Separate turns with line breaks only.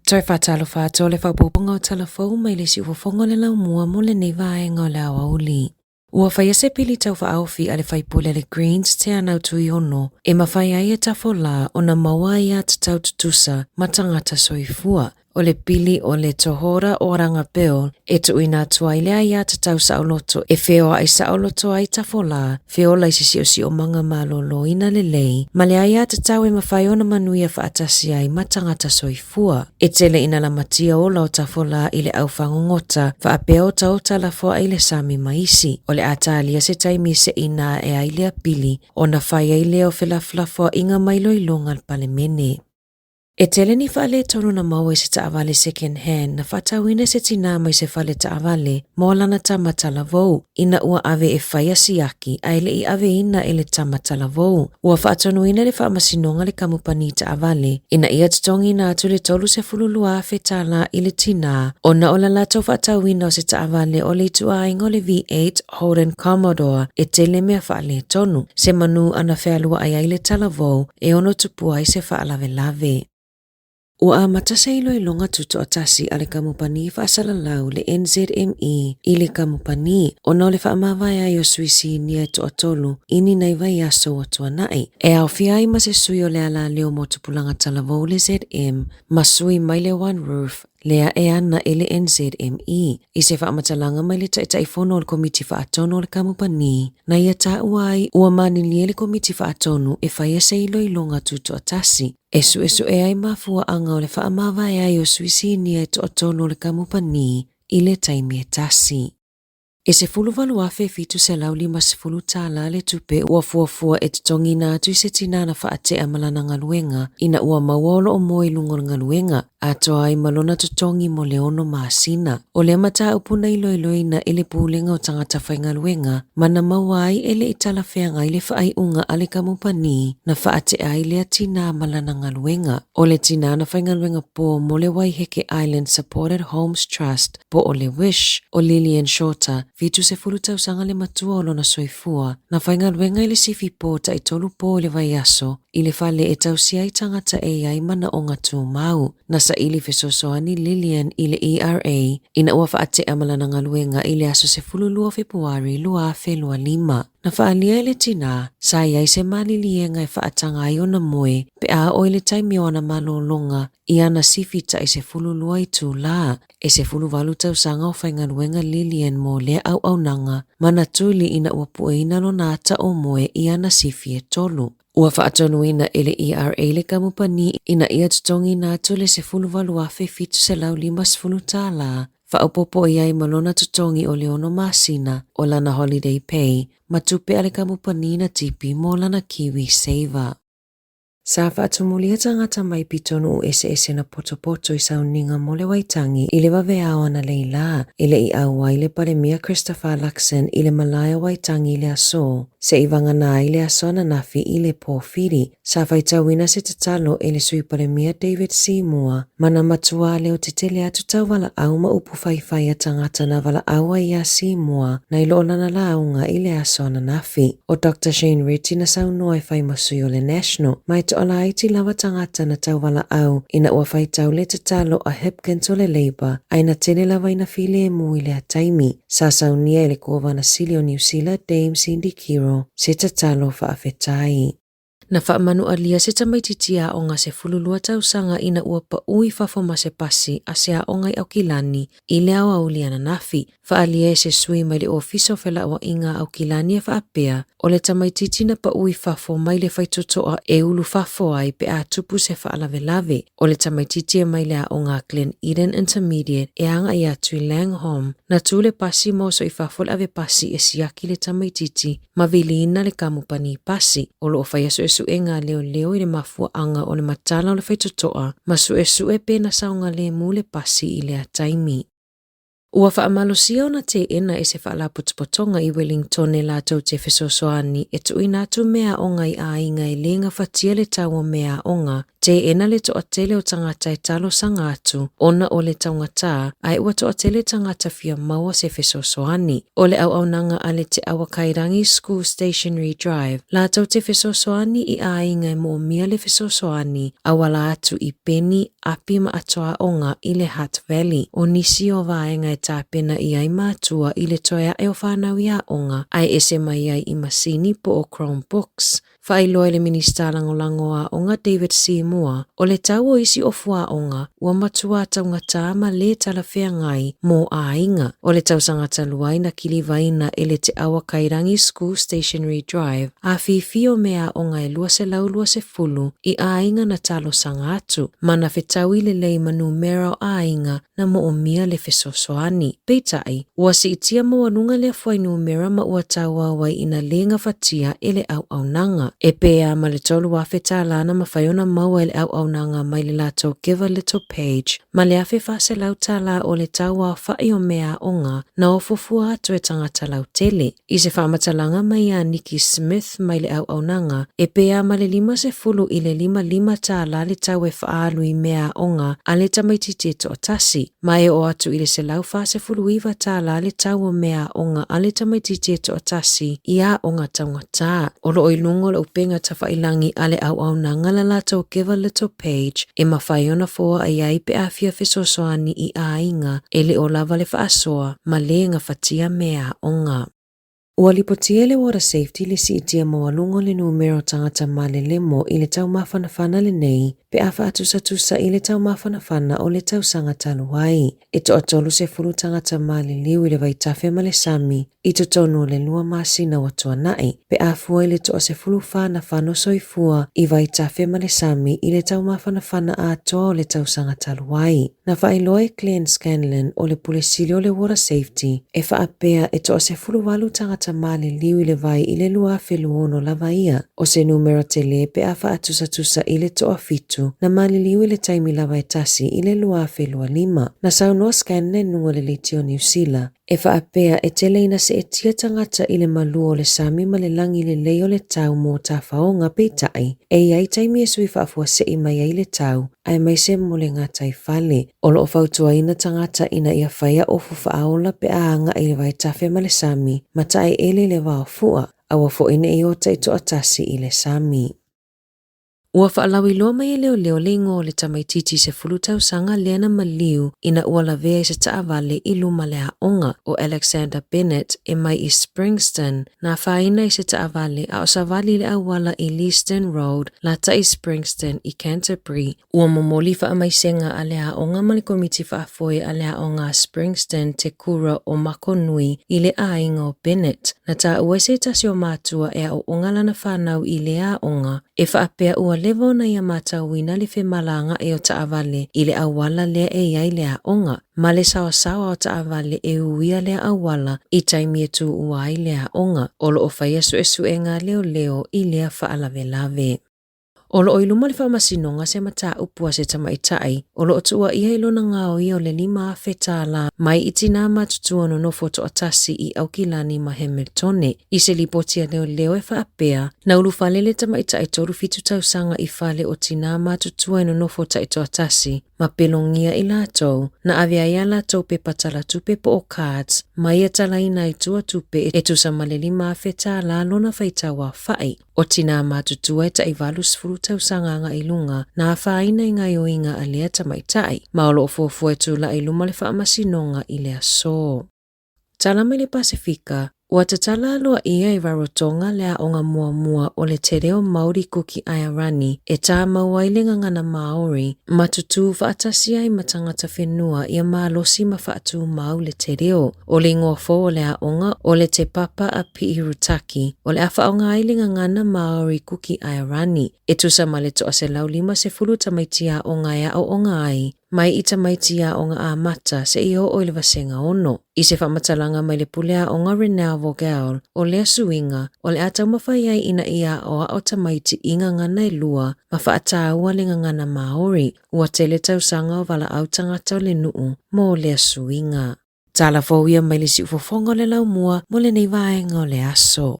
Toe faatalofa atu o le faaopoopoga o tala fou mai le siufofoga o le laumua mo lenei vaega o le aoauli. Ua faia se pili taufaaofi a le faipule a le Greens Teanau Tuiono e mafai ai e Tafolā ona maua aiatatau tutusa ma tagata soifua. O le pili o le Tohora Oranga Bill e tuuina atu ai le aiatatau saoloto e feoai saoloto ai Tafolā, feola i se siosiomaga maloloina lelei, ma le aiatatau e mafai ona manuia faatasi ai ma tagata soifua. E tele ina lamatia ola o Tafolā i le au fagogota, faapea otaota lafoai i le sami ma isi. O le a talia se taimi e seʻina ae ai lea pili, ona fai ai lea o felafolafoaiga ma iloiloga a le Palemene. E tele ni faaletonu na maua i se taavale second hand na faatauina e se tinā mai se fale taavale mo lana tama talavou ina ua ave e fai a siaki ae le i aveina e le tama talavou. Ua faatonuina e le Faamasinoga le kamupani taavale ina ia totogiina atu le $32,000 tālā i le tinā ona o la latou faatauina o se taavale o le ituaiga o le V8 Holden Commodore e tele mea faaletonu, se manu ana fealuai ai le talavou e ono tupu ai se faalavelave. Ua amata se iloiloga tutoatasi a le kamupani faasalalau le NZME i le kamupani ona o le faamavae ai o sui sinia e toatolu i ni nai vaiaso ua tuanai, e aofia ai ma se sui o le alaleo mo tupulaga talavou le ZM ma sui mai le One Roof lea e ana e le NZME. I se faamatalaga mai le Taitaifono o le Komiti Faatonu o le Kamupani, na ia taua ai ua malilie le Komiti Faatonu e faia se iloiloga tutoatasi e suesue ai mafuaaga o le faamavae ai o sui sinia e toatolu o le kamupani i le taimi e tasi. E $18,750 tālā le tupe ua fuafua e totogiina atu i se tinā na faatea ma lana galuega ina ua maua o lo o moe i luga o le galuega, atoa ai ma lona totogi mo le ono masina. O lea mataupu na iloiloina e le Pulega o Tagata Faigaluega ma na maua ai e le i talafeagai le faaiuga a le kamupani na faatea ai lea tinā ma lana galuega. O le tinā na faigaluega pō mo le Waiheke Island Supported Homes Trust po o le Wish, o Lillian Shorter, 70 tausaga le matua o lona soifua, na faigaluega i le sifi pō taitolu pō i le vaiaso i le fale e tausia ai tagata e i ai manaoga tumau. Na saili fesoasoani Lillian i le ERA ina ua faatea ma lana galuega i le aso 12 o Fepuari 2025. Na faaalia e le tinā, sa i ai se maliliega e faataga ai ona moe pe a oo i le taimi o ana malologa i ana sifi tai 12 itulā. E 18 tausaga o faigaluega Lillian mo lea auaunaga ma na tuli ina ua pueina lona ata o moe i ana sifi e tolu. Ua faatonuina e le ERA le kamupani ina ia totogiina atu le $18,750 tālā, faaopoopo i ai ma lona totogi o le ono masina o lana holiday pay ma tupe a le kamupani na tipi mo lana KiwiSaver. Sa faatumulia tagata mai pitonuu eseese na potopoto i sauniga mo le Waitangi i le vaveao analeila e le i ʻau ai le Palemia Christopher Luxon i le malae o Waitangi i le aso, seʻi vagana ai le aso ananafi i le pōfili. Sa faitauina se tatalo e le Sui Palemia David Seymour ma na matuā leo tetele atu tauvalaʻau ma upu faifai a tagata na valaʻau ai iā Seymour nai lo o lana lauga i le aso ananafi. O Doctor Shane Reti na saunoa e fai ma sui o le National, ma e toalaiti lava tagata na tauvalaʻau ina ua faitau le tatalo a Hipkins o le Labour ae na tele lava ina filemu i lea taimi. Sa saunia e le Kovana Sili o Niu Sila Dame Cindy Kiro se tatalo faafetai. Na faamanualia se tamaitiiti aoga 12 tausaga ina ua paʻu i fafo ma se pasi a se aoga i Aukilani i le aoauli ananafi. Faaalia e se sui mai le Ofisa o Felauaiga a Aukilani e faapea, o le tamaitiiti na paʻu i fafo mai le faitotoa e ulu fafo ai pe a tupu se faalavelave. O le tamaitiiti e mai le aoga a Glen Eden Intermediate e agai atu i Langholm, na tū le pasi ma oso i fafo le ave pasi e siaki le tamaitiiti ma viliina le kamupani pasi. O lo o faia suesuega a leoleo i le mafuaaga o le matala o le faitotoa ma suesue pe na saogalemu le pasi i lea taimi. Ua faamalosia ona teena e se faalapotopotoga i Wellingtone latou te fesoasoani e tuuina atu meaaoga i aiga e le gafatia le tau o meaaoga. teena le toatele o tagata e talosaga atu ona o le taugata ae ua toatele tagata fia maua se fesoasoani. O le auaunaga a le Te Awakairangi School Stationery Drive latou te fesoasoani i aiga e moomia le fesoasoani auala atu i peni, api ma atoaoga i le Hutt Valley. O nisi o vaega e tapena i ai matua i le toe ae o fanau i aoga ae ese mai ai i masini po o Chromebooks. Faailoa e le Minisita Lagolago o Aoga David Seymour, o le tau o isi ofu aoga ua matua taugata ma lē talafeagai mo aiga. O le tausaga talu ai na kilivaina e le Te Awa Kairangi School Stationery Drive afifio mea aoga e 220 i aiga na talosaga atu, ma na fetaui lelei ma numera o aiga na moomia le fesoasoani. Peitai, ua siitia maualuga lea fuainumera ma ua tauau ai ina lē gafatia e le auaunaga. E pē a ma le $3,000 tālā na mafai ona maua e le auaunaga mai le latou Give a Little page ma le $1,400 tālā o le tauaofa'i o mea aoga na ofo fua atu e tagata lautele. I se faamatalaga mai ia Nikki Smith mai le auaunaga, e pē a ma le 50 i le 55 tālā le tau e faaalu i mea aoga a le tamaitiiti e toatasi, ma e oo atu i le 149 tālā le tau o mea aoga a le tamaitiiti e toatasi i aoga taugata. O loo i luga o le upega tafailagi a le auaunaga la latou Give a Little page e mafai ona foai ai pe a fia fesoasoani i aiga e le o lava le faasoa ma lē gafatia mea aoga. Ua lipotia e le Water Safety le siitia maualuga o le numera o tagata malelemo i le taumafanafana lenei pe a faatusatusa i le taumafanafana o le tausaga talu ai. E toatolu sefulu tagata maliliu i le vaitafe ma le sami i totonu o le 2 masina ua tuanai, pe a fua i le toa-14 na fano soifua i vaitafe ma le sami i le taumafanafana atoa o le tausaga talu ai. Na faailoa e Glenn Scanlon o le Pule Sili o le Water Safety e faapea e toa-18 tagata maliliu i le vai i le 2026 lava ia, o se numera tele pe a faatusatusa i le toafitu na maliliu i le taimi lava e tasi i le 2025. Na saunoa Scanlon luga o le leitio Niu Sila e faapea e tele ina seetia tagata i le malu o le sami ma le lagi lelei o le tau mō tafaoga peitai e i ai taimi e sui faafuasei mai ai le tau aemaise mo le gataifale. O loo fautuaina tagata ina ia faia ofu faaola pe a agai i le vaitafe ma le sami ma taeele i le vaofua, aua foi ne i ota i toatasi i le sami. Ua faalauiloa mai e leoleo le igoa o le tamaitiiti 10 tausaga lea na maliu ina ua lavea i se taavale i luma le aoga o Alexander Bennett e mai i Springston na afaina i se taavale a o savali i le auala i Leeston Road lata i Springston i Canterbury. Ua momoli faamaisega a le aoga ma le komiti faafoe a le aoga a Springston Te Kura o Makonui i le aiga o Bennett. Na taua e se tasi o matua e aooga lana fanau i lea aoga e faapea ua leva ona ia matauina le femalagaai o taavale i le auala lea e i ai le aoga ma le saosaoa o taavale e uia lea auala i taimi e tuua ai le aoga. O loo faia suesuega a leoleo i lea faalavelave. O loo i luma le faamasinoga se mataupu a se tamaitai o loo tuuaia i lona gaoia o le $5,000 tālā mai i tinā matutua nonofo toatasi i Aukilani ma Hamiltone. I se lipoti a leoleo e faapea, na ulufale le tamaitai 37 tausaga i fale o tinā matutua e nonofo taitoatasi ma pelogia i latou, na ave ai a latou pepa talatupe po o cards ma ia talaina ai tua tupe e tusa ma le $5,000 tālā lona faitau aofa'i. O tinā matutua e tai 80 tausaga agai i luga na afaina i gaoioiga a lea tamaitai, ma o loo fuafua e tula'i i luma le faamasinoga i le aso. Tala mai le Pasefika, ua tatala aloaia i Rarotonga le aoga muamua o le Te Reo Māori Kuki Airani e tāmau ai le gagana Māori ma tutū faatasi ai ma tagata whenua ia malosi ma faatūmau le te reo. O le ingoa fou o le aoga o le Te Papa a Pi'irutaki, o le a faaaoga ai le gagana Māori Kuki Airani, e tusa ma le 150 tamaiti aoga e aooga ai, mai i tamaiti aoga amata seia oo i le vasega 6. I se faamatalaga mai le pule aoga Renelle Vogel, o lea suiga, o le a taumafai ai ina ia aoao tamaiti i gagana e lua ma faatāua le gagana Māori, ua tele tausaga o valaau tagata o le nuu mo lea suiga. Tala fou ia mai le siufofoga o le laumua mo lenei vaega o le aso.